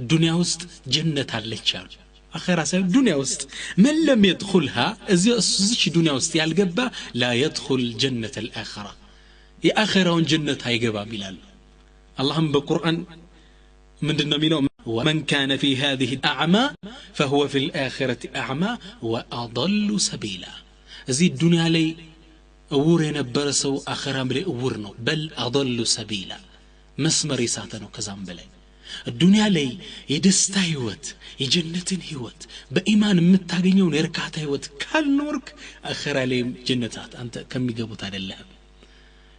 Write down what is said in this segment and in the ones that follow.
ዱንያ ውስጥ ጀነት አለች አሉ። አኺራ ሳይሆን ዱንያ ውስጥ። من لم يدخلها እዚች ዱንያ ውስጥ ያልገባ لا يدخل جنة الآخرة የአኺራውን ጀነት አይገባም ይላሉ። አላህም በቁርአን ምንድነው የሚለው? ومن كان في هذه أعمى فهو في الآخرة أعمى وأضل سبيلا። እዚህ ዱንያ ላይ እውር የነበረ ሰው አኺራም ላይ እውር ነው። በል أضل سبيلا መስመር የሳተ ነው። ከዛም በላይ ዱንያ ላይ የደስታ ህይወት፣ የጀነትን ህይወት፣ በኢማን የምታገኘውን የእርካታ ህይወት ካልኖርክ አኺራ ላይም ጀነታት አንተ ከሚገቡት አይደለህም።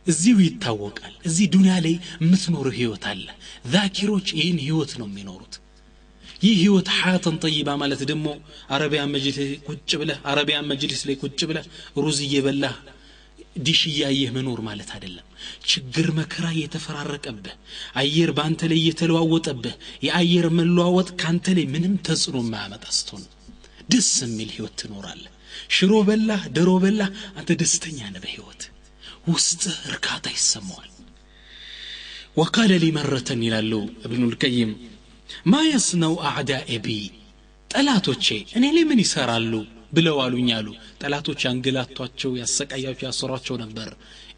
እዚሁ ይታወቃል። እዚህ ዱንያ ላይ የምትኖረው ህይወት አለ። ዛኪሮች ይህን ህይወት ነው የሚኖሩት። ይህ ህይወት ሐያተን ጠይባ ማለት ደግሞ አረቢያን መጅሊስ ቁጭ ብለህ አረቢያን መጅሊስ ላይ ቁጭ ብለህ ሩዝ እየበላህ ዲሽ እያየህ መኖር ማለት አይደለም። ችግር መከራ እየተፈራረቀብህ፣ አየር በአንተ ላይ እየተለዋወጠብህ፣ የአየር መለዋወጥ ካንተ ላይ ምንም ተጽዕኖ የማያመጣ ስትሆን ደስ የሚል ህይወት ትኖራለህ። ሽሮ በላህ ደሮ በላህ አንተ ደስተኛ ነህ። በህይወት ውስጥህ እርካታ ይሰማዋል። وقال لي مرة ይላሉ እብኑ ልቀይም፣ ما يصنع أعدائي بي ጠላቶቼ እኔ ላይ ምን ይሰራሉ ብለው አሉኝ አሉ። ጠላቶች ያንገላቷቸው፣ ያሰቃያቸው፣ ያሰሯቸው ነበር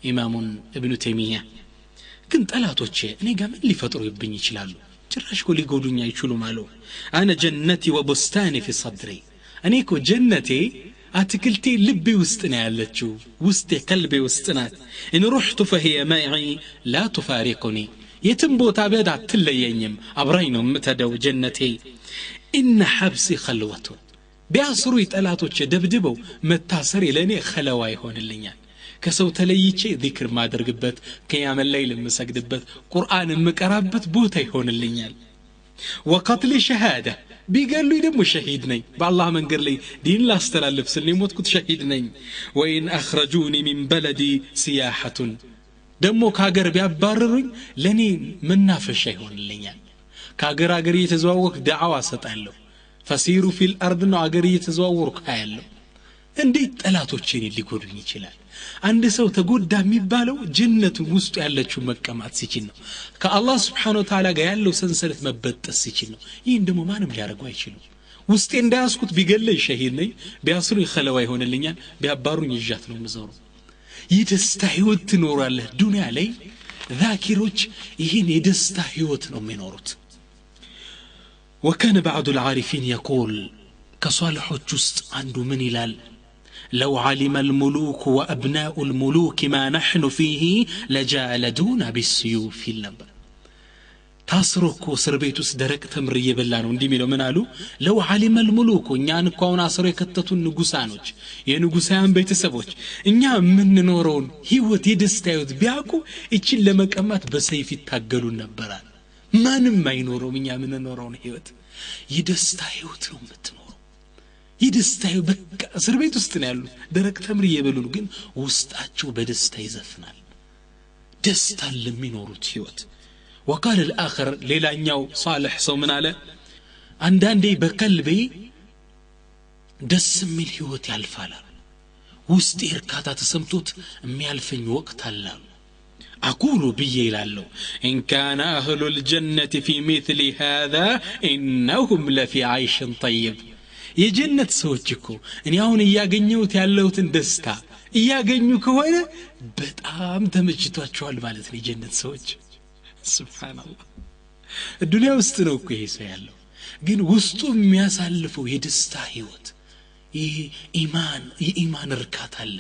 ኢማሙን እብኑ ተይሚያ። ግን ጠላቶቼ እኔ ጋር ምን ሊፈጥሩብኝ ይችላሉ? ጭራሽ እኮ ሊጎዱኝ አይችሉም አሉ። أنا جنتي وبستاني في صدري እኔ እኮ ጀነቴ አትክልቴ ልቤ ውስጥ ነው ያለችው፣ ውስጤ ቀልቤ ውስጥ ናት። إن رحت فهي معي لا تفارقني የትም ቦታ ብሄድ አትለየኝም፣ አብራኝ ነው የምትሄደው ጀነቴ። إن حبسي خلوة ቢያስሩኝ ጠላቶቼ ደብድበው መታሰሬ ለእኔ ኸለዋ ይሆንልኛል። ከሰው ተለይቼ ዚክር ማደርግበት፣ ቅያመ ሌይል የምሰግድበት፣ ቁርአን የምቀራበት ቦታ ይሆንልኛል። وقتلي شهادة ቢገሉኝ ደግሞ ሸሂድ ነኝ። በአላህ መንገድ ላይ ዲን ላስተላልፍ ስል የሞትኩት ሸሂድ ነኝ። وإن أخرجوني من بلدي سياحة ደግሞ ከሀገር ቢያባርሩኝ ለእኔ መናፈሻ ይሆንልኛል። ከሀገር ሀገር እየተዘዋወርኩ ዳዕዋ እሰጣለሁ። فسيروا في الأرض ነው፣ አገር እየተዘዋወርኩ አያለሁ። እንዴት ጠላቶቼ እኔን ሊጎዱኝ ይችላል? አንድ ሰው ተጎዳ የሚባለው ጀነቱን ውስጡ ያለችው መቀማት ሲችል ነው። ከአላህ ስብሓነ ወተዓላ ጋር ያለው ሰንሰለት መበጠስ ሲችል ነው። ይህን ደግሞ ማንም ሊያደርገው አይችሉም። ውስጤ እንዳያስኩት ቢገለኝ ሸሂድ ነኝ፣ ቢያስሩኝ ኸለዋ ይሆንልኛል፣ ቢያባሩኝ ይዣት ነው የምዞረው። የደስታ ህይወት ትኖራለህ ዱንያ ላይ። ዛኪሮች ይህን የደስታ ህይወት ነው የሚኖሩት። وكان بعض العارفين يقول ከሷልሖች ውስጥ አንዱ ምን ይላል? لو علم الملوك وأبناء الملوك ما نحن فيه لجالدونا بالسيوف ይል ነበር። ታስሮ እኮ እስር ቤት ውስጥ ደረቅ ተምር እየበላ ነው እንዲህ የሚለው። ምን አሉ? لو علم الملوك እኛን እኮ አሁን አስሮ የከተቱን ንጉሳኖች፣ የንጉሳውያን ቤተሰቦች እኛ የምንኖረውን ህይወት የደስታ ህይወት ቢያውቁ እችን ለመቀማት በሰይፍ ይታገሉን ነበራል። ማንም አይኖረውም እኛ የምንኖረውን ህይወት። የደስታ ህይወት ነው የምትኖረው። የደስታ ህይወት በቃ እስር ቤት ውስጥ ነው ያሉት፣ ደረቅ ተምር እየበሉ ነው፣ ግን ውስጣቸው በደስታ ይዘፍናል። ደስታን ለሚኖሩት ህይወት። وقال الآخر ሌላኛው ሳልሕ ሰው ምን አለ? አንዳንዴ በቀልቤ ደስ የሚል ህይወት ያልፋል፣ ውስጤ እርካታ ተሰምቶት የሚያልፈኝ ወቅት አለ። أقول ብዬ ይላለሁ፣ إن كان أهل الجنة في مثل هذا إنهم لفي عيش طيب። የጀነት ሰዎች እኮ እኔ አሁን እያገኘሁት ያለሁትን ደስታ እያገኙ ከሆነ በጣም ተመችቷቸዋል ማለት ነው የጀነት ሰዎች። ሱብሓነላህ፣ ዱንያ ውስጥ ነው እኮ ይሄ ሰው ያለው፣ ግን ውስጡ የሚያሳልፈው የደስታ ህይወት ይሄ ኢማን የኢማን እርካታ አለ።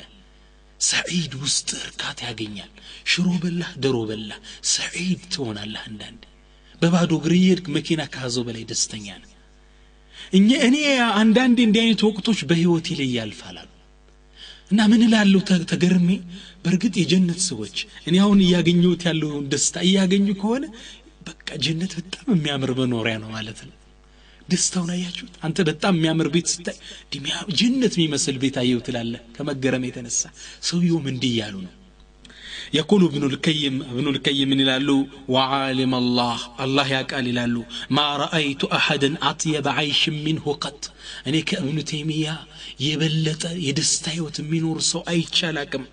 ሰዒድ ውስጥ እርካታ ያገኛል። ሽሮ በላህ ደሮ በላህ ሰዒድ ትሆናለህ። አንዳንዴ በባዶ እግር እየሄድክ መኪና ከያዘው በላይ ደስተኛ ነህ። እኔ አንዳንዴ እንዲህ አይነት ወቅቶች በህይወቴ ላይ ያልፋል እና ምን እላለሁ ተገርሜ፣ በእርግጥ የጀነት ሰዎች እኔ አሁን እያገኘሁት ያለውን ደስታ እያገኙ ከሆነ በቃ ጀነት በጣም የሚያምር መኖሪያ ነው ማለት ነው። ደስታውን አያችሁት? አንተ በጣም የሚያምር ቤት ስታይ ጀነት የሚመስል ቤት አየሁ ትላለህ ከመገረም የተነሳ። ሰውየውም እንዲህ እያሉ ነው። يقول ابن القيم ابن القيم ይላሉ፣ وعالم الله አላህ ያውቃል ይላሉ፣ ما رأيت أحدا أطيب عيش منه قط እኔ ከእብኑ ተይሚያ የበለጠ የደስታ ህይወት የሚኖር ሰው አይቼ አላቅም።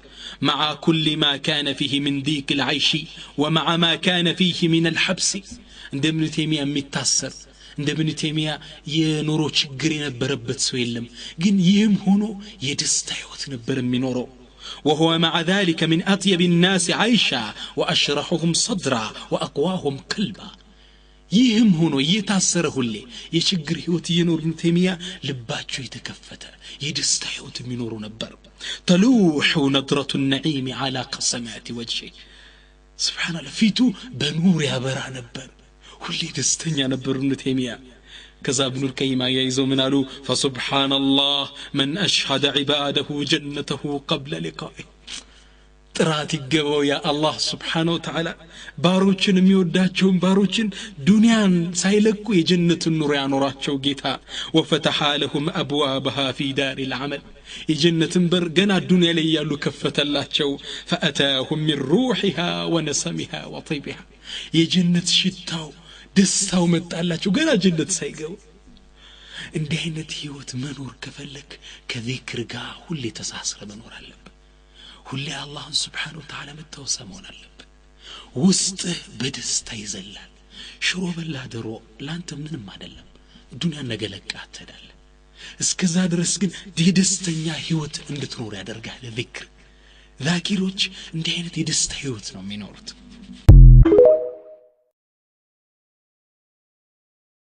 مع كل ما كان فيه من ضيق العيش ومع ما كان فيه من الحبس እንደ እብኑ ተይሚያ የሚታሰር እንደ ኢብኑ ተይሚያ የኑሮ ችግር የነበረበት ሰው የለም። ግን ይህም ሆኖ የደስታ ህይወት ነበር የሚኖረው። وهو مع ذلك من أطيب الناس عيشا وأشرحهم صدرا وأقواهم قلبا. ይህም ሆኖ እየታሰረ ሁሌ የችግር ህይወት እየኖሩ ኢብኑ ተይሚያ ልባቸው የተከፈተ የደስታ ህይወት የሚኖሩ ነበር። تلوح نضرة النعيم على قسمات وجهه. سبحان الله ፊቱ በኑር ያበራ ነበር። ሁሌ ደስተኛ ነበር ኢብኑ ተይሚያ። ከዛ ኢብኑ ልቀይም አያይዘው ምን አሉ? فسبحان الله من أشهد عباده جنته قبل لقائه. ጥራት ይገባው ያ አላህ ስብሓነ ወተዓላ ባሮችን የሚወዳቸውን ባሮችን ዱንያን ሳይለቁ የጀነትን ኑሮ ያኖራቸው ጌታ። وفتح لهم أبوابها في دار العمل. የጀነትን በር ገና ዱንያ ላይ ያሉ ከፈተላቸው። فأتاهم من روحها ونسمها وطيبها. የጀነት ሽታው ደስታው መጣላቸው ገና ጀነት ሳይገቡ። እንዲህ አይነት ህይወት መኖር ከፈለክ ከዚክር ጋር ሁሌ ተሳስረ መኖር አለብህ። ሁሌ አላህን ስብሓን ወተዓላ መታወሰ መሆን አለብህ። ውስጥህ በደስታ ይዘላል። ሽሮ በላ ዶሮ ለአንተ ምንም አይደለም። ዱንያን ነገ ለቃ ትሄዳለህ። እስከዛ ድረስ ግን የደስተኛ ህይወት እንድትኖር ያደርጋል ዚክር። ዛኪሮች እንዲህ አይነት የደስታ ህይወት ነው የሚኖሩት።